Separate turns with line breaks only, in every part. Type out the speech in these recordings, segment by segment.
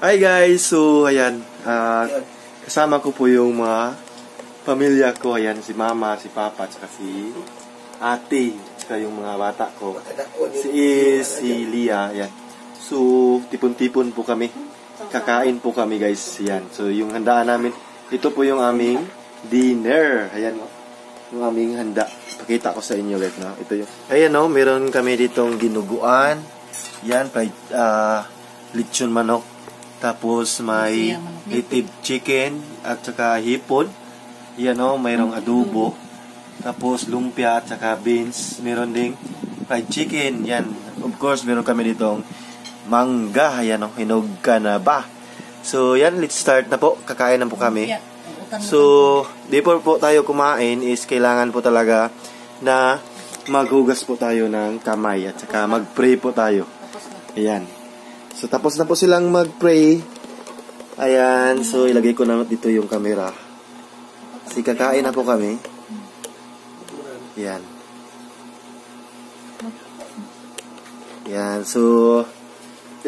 Hi guys! So, ayan. Kasama ko po yung mga pamilya ko. Ayan, si mama, si papa, at saka si ate. At saka yung mga bata ko. Si Is, si Lia. Ayan. So, tipon-tipon po kami. Kakain po kami, guys. Ayan. So, yung handaan namin. Ito po yung aming dinner. Ayan, no? Yung aming handa. Pakita ko sa inyo, guys, no? Ito yung... Ayan, no? Meron kami ditong ginuguan. Yan, fried, lechon manok. Tapos may native chicken at saka hipon. Yan, no? Mayroong adobo. Tapos lumpia at saka beans. Meron ding fried chicken. Yan. Of course, meron kami ditong mangga. Ayan, no? Hinog ka na ba? So, yan. Let's start na po. Kakain na po kami. So, before po tayo kumain is kailangan po talaga na maghugas po tayo ng kamay at saka mag-pray po tayo. Ayan. So, tapos na po silang mag-pray. Ayan. So, ilagay ko na dito yung camera. Si kakain na po kami. Ayan. Ayan. So,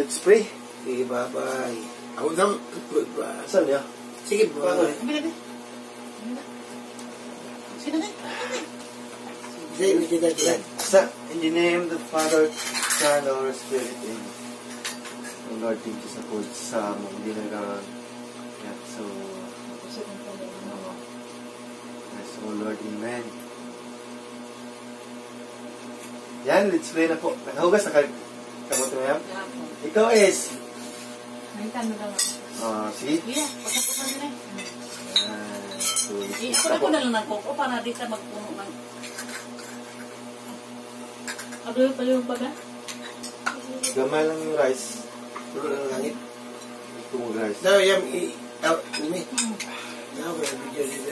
let's pray.
Sige, bye-bye. Ako na. Bye.
Saan niya?
Sige, bye. Sige,
Sa, in the name of the Father, Son, Holy Spirit, amen. Oh Lord, thank you sa food sa mong dinner. Yeah, so, yes, oh Lord, amen. Yan, let's pray na po. Nakahugas na kayo. Kamuto na yan? Ikaw is? Sige.
Yeah, pagkapusan din eh.
So,
Eh, ako na lang ng koko para di ka magpuno ng... Ano pa yung baga?
Gamay lang yung rice.
Pulo ng langit.
Itong rice.
Daw, yam, ini. Daw, video dito.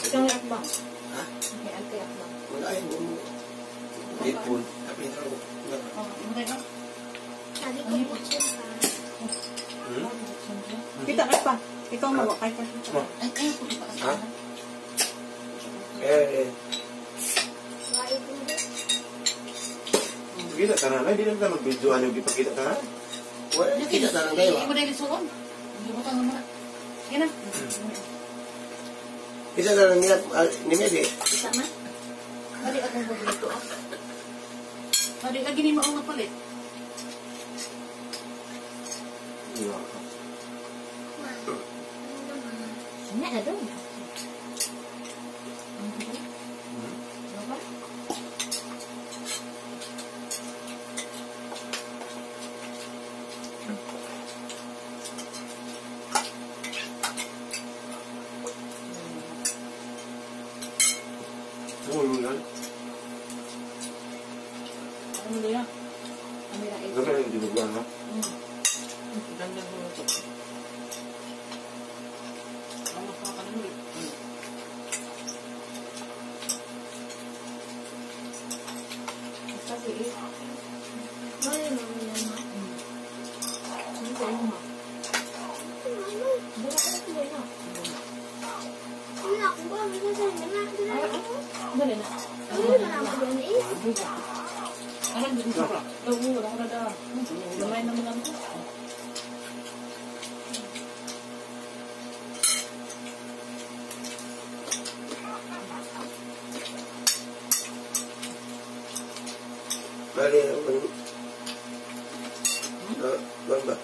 Ikaw yung akbang.
Ha?
May ate akbang.
Wala ay, mo.
Ipon.
Oh, ano ka?
Hmm?
Kita ka pa. Ikaw mawakay ka.
Ay, ay, puto pa.
Ha? Eh,
Kita ka na. Hindi naman ka mag-video. Ano yung ipakita ka na?
wala, kita na lang tayo.
Hindi mo dahil isuon. Hindi mo kang naman. Sige na.
Kita na lang nila, ni Medi.
Isa na. Mali akong paborito. Mali, lagi ni maong napalit.
Yeah.
Ano na doon?
Oh, yan.
Ano niya?
Gamay lang yung dinuguan, no?
Ganda mo ito. Ang makakanulit. Gamay naman lang ito.
Bali, ba?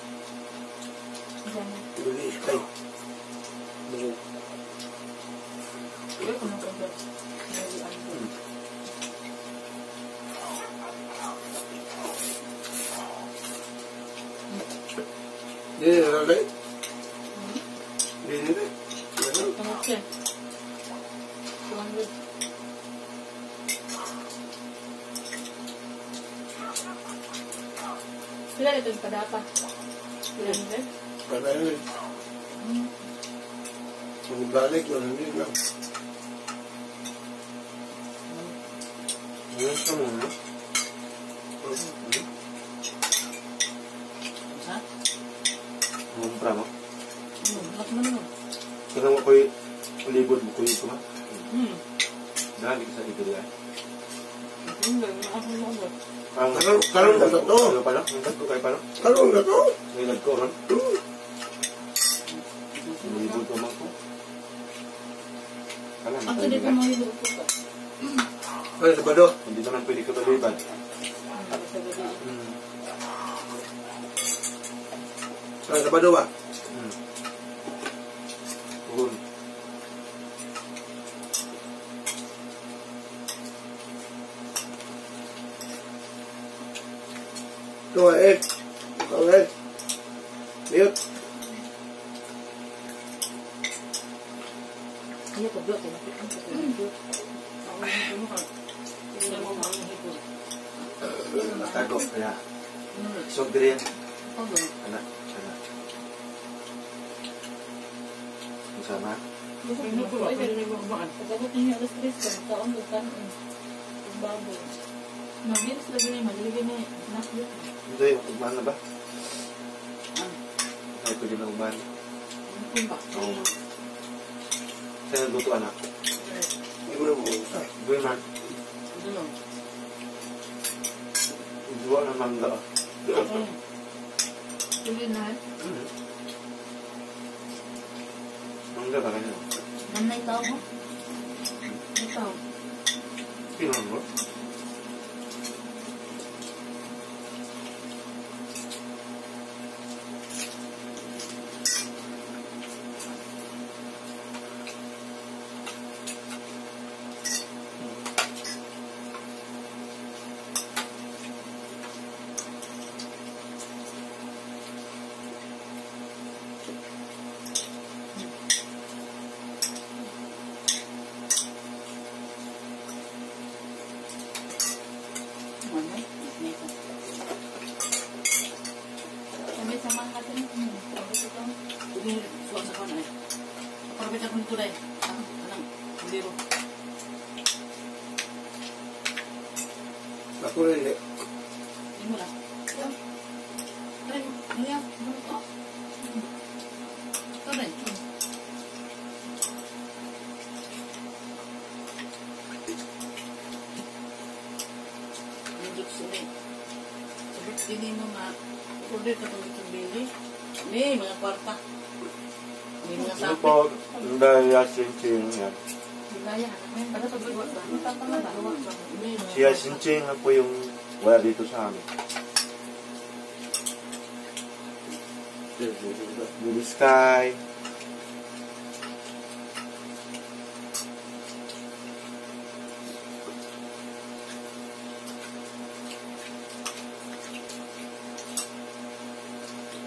Luis, kay. Di, lalay. Di, di, di.
Okay. 200.
Sila dito yung padapa. 300?
500. Kung balik, 100 lang.
Ano ka muna?
Sa?
Mumpra mo?
Laki naman mo.
Kaya mo ko'y libod mo kuyo ko ma? Dahil sa dito diyan.
Karon na to.
Ano pa lang? Ang ko kayo pa lang?
Karon na to.
Ngilad ko ron. Gutom ako. Alam,
Ako dito
na.
mo yung ko pa.
Ay, Sabado.
Hindi naman pwede kabalibad.
Sa gabi.
Ay, Sabado ba?
Tuhon.
Ito, eh. Okay. Mute.
Ano ko bro, kaya nakita ko.
Tago, kaya. So, diri yan. Anak, anak. Sama.
Pagabot niya alas 3 ka, magkaon ko kanon. Baboy. Mabilis lagi ni madali ni nakyo.
Ito yung ugman na ba? Ay, pwede na ugman. Oo. Saan nagluto, anak?
Hindi mo na bukusa.
Gawin man. Duwa na mangga.
Tuloy na.
Mangga ba ganyan?
Nanay tao mo? May tao.
Sino mo?
Ako rin eh.
May mga kwarta. May mga
Ano
sakit.
po? Dahil Sincing yan. Siya Sincing na po yung wala dito sa amin. Blue Sky.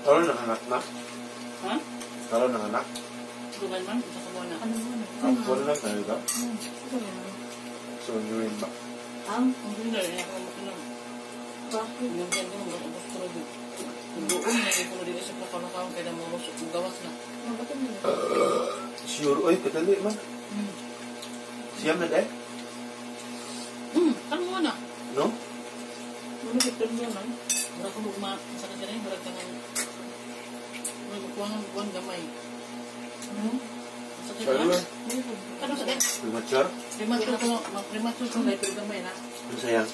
Karoon ng anak na?
Ha?
Karoon ng anak?
Dugan man, isa ka muna. Ano mo na?
Ang buwan lang talaga. So, new ba?
Ang ganda rin ako makinom. Bakit? Yung ganda mo, gusto ko rin. Doon, naging ko rin sa pakalakaw, kaya mo gawas na.
Sure, oy, kadali man. Siyam na dahil?
Ano mo na?
No?
Ano mo na? Mura ko magma, sa kanila, mura ka ng mura ko gamay. Ano? Sa kanila? Ano sa kanila?
Premature?
Premature ko, premature ko na pero gamay na.
Ano sayang?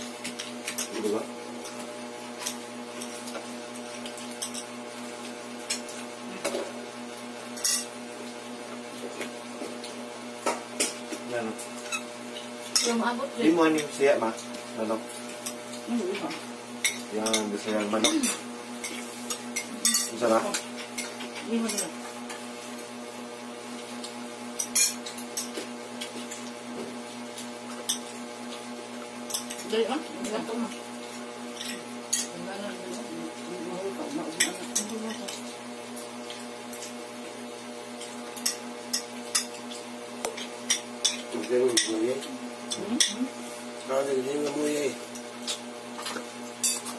Ano ba? Yan. Di mo ano yung siya, ma? Manok. Yan, gusto yung manok. Ang sarap.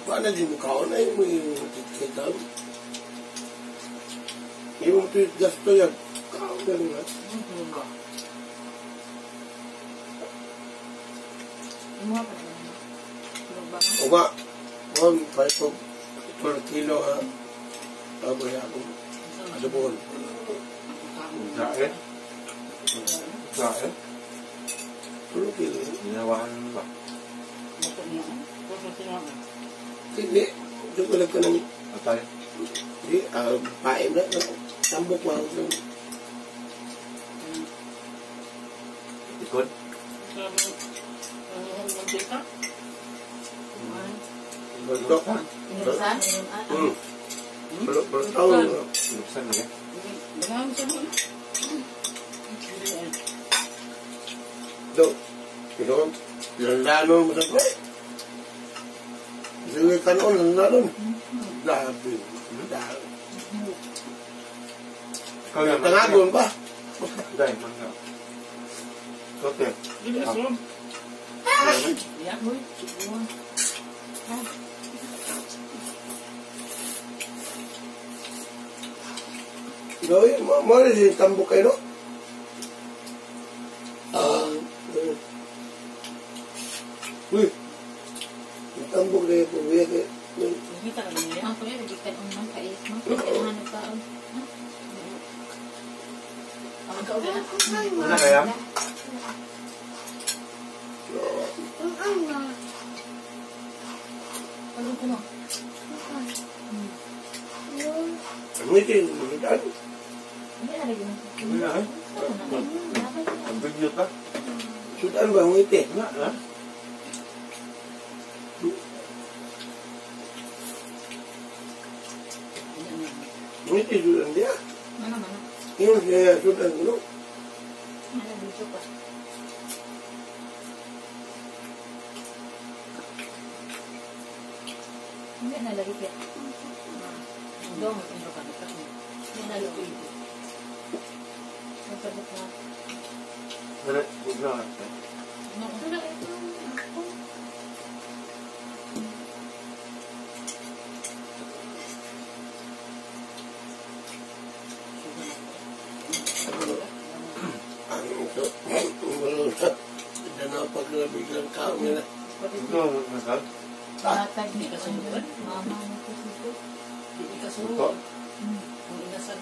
Paano di mo kaon ay mo yung titikam? Yung gasto yan, kaon na rin ha? Uma, 1.5 per kilo ha? Tama yan ako. Adobohon.
Sae? Sae?
10 kilo.
Ginawaan ba?
Hindi, doon ko lang ko ng
Atay?
Hindi, pain na. Tambok mo.
Likod?
Mantika.
Baltok.
Inubsan?
Balok taon.
Lupsan niya.
Daghan sa mo.
Do. Ito, landanon mo sa ko. Sige kanon, landanon. Grabe. Grabe.
Ikaw yan.
Tangagon ba?
Dahil, mangga. Sote.
Dili sa. Ya, hoy. Subuan.
Doy, mo rin si tambok kayo, no? Uy, tambok na yung pumiyak eh.
Kita ka niya.
Ang kuya, nagigtan unang kais mo. Kailangan nagkaon.
Ang kaon na.
Wala kaya?
Ano ko na?
Ang ngiti, ang
Hindi na lagi mo.
Wala eh. Ang video ka?
Sudan ba ang ngiti?
Wala ha?
Ngiti sudan dia.
Mana mana?
Yung siya sudan no?
Mana video pa. Hindi na lagi kaya.
Dong, ano ka na?
Hindi na lagi. Masabot na.
Wala. Huwag na.
Wala ito. Ako.
Ang ito, wala na. Hindi na paglabiglang kao nila.
Ito, masal.
Matag ni
Hindi ka sunod.
Mama mo ko dito.
Hindi ka
Ito.
sunod. Ang inasal.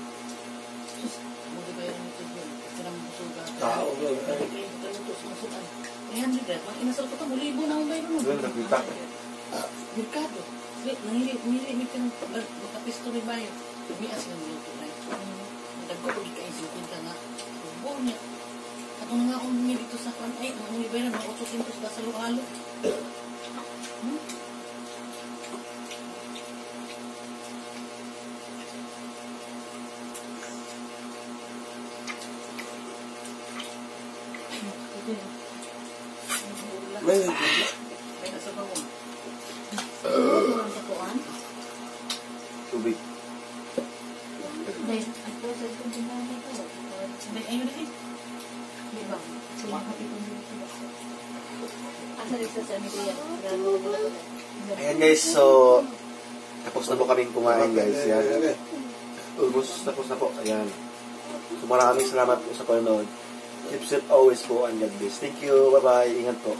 Sus, mo di ba yung ito yun? Kasi naman busuga.
Tao na.
300, ang inasal ko to, mulibo na ang bayro nun.
Doon, nakita.
Merkado. Nangili, nangili, may kanang makapisto ni bayo. Umias lang luto na. Dagko pag ikain 50 nga. Buo niya. Katong nga akong humingi dito sa kan ay, ang mga bayro, mga 800 ba sa halo-halo.
Ito yun.
May
May nasa bangon.
Ano sa kuan?
Tubig.
Dahil, ako sa itong tinanay ko.
Hindi, ayun na eh.
Di ba? Asa rin sa ni Kuya?
Ayan guys, so tapos na po kaming kumain, guys. Ayan. Almost tapos na po. Ayan. So maraming salamat po sa panonood. Keep safe always po and God bless. Thank you. Bye-bye. Ingat po.